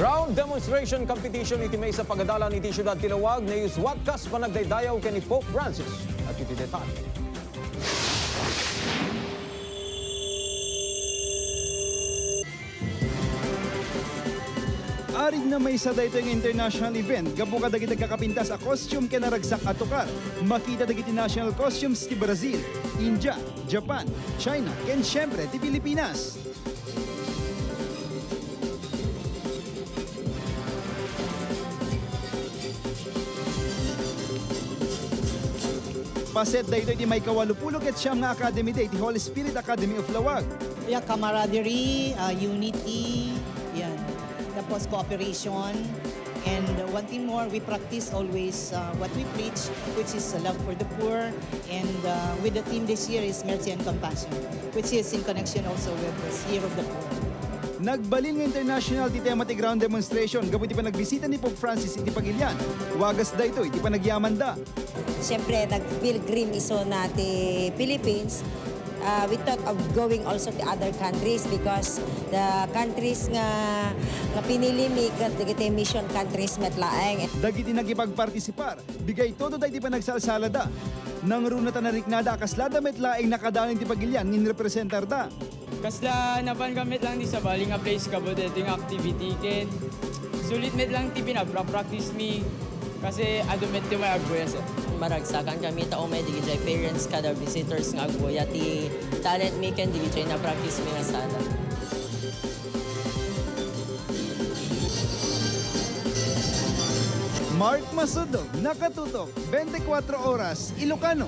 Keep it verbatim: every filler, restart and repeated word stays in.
Ground demonstration competition iti maysa pagadalan iti siudad ti Laoag, naiswat kas panagdaydayaw ken ni Pope Francis. Dagiti detalye. Arigna maysa daytoy nga international event gapu kadagiti agkakapintas a costume ken naragsak a tukar. Makita dagiti national costumes ti Brazil, India, Japan, China, ken siempre ti Pilipinas. Paset daytoy ti maikawalupulo ket siam nga Academy Day ti Holy Spirit Academy of Laoag. Yeah, camaraderie, uh, unity, yan. Tapos cooperation. And, uh, one thing more, we practice always, uh, what we preach, which is love for the poor. And, uh, with the theme this year is mercy and compassion, which is in connection also with this Year of the Poor. Nagbalin nga international ti tema ti ground demonstration gapu iti panagbisita ni Pope Francis iti pagilian. Wagas daytoy ti panagyamanda. Siyempre, nag-pilgrim isuna ti Philippines. Uh, we thought of going also to other countries because the countries nga, nga pinili mi ket dagiti mission countries met laeng. Dagiti nagipagpartisipar, bigaytodo daydi panagsalsalada. Nangruna ta nariknada a kaslada met laeng nakadanon iti pagilian nga inrepresentarda. Kasla napan kami lang di sabali nga place gapu daytoy nga activity ken sulit met lang ti pinagpra-practice mi kasi adu met ti may agguya, sir. Maragsakan kami ta umay dagiti parents kada visitors nga agguya ti talent mi ken dagiti na-practice mi nga sala. Mark Masudog, nakatutok, twenty-four Oras, Ilocano.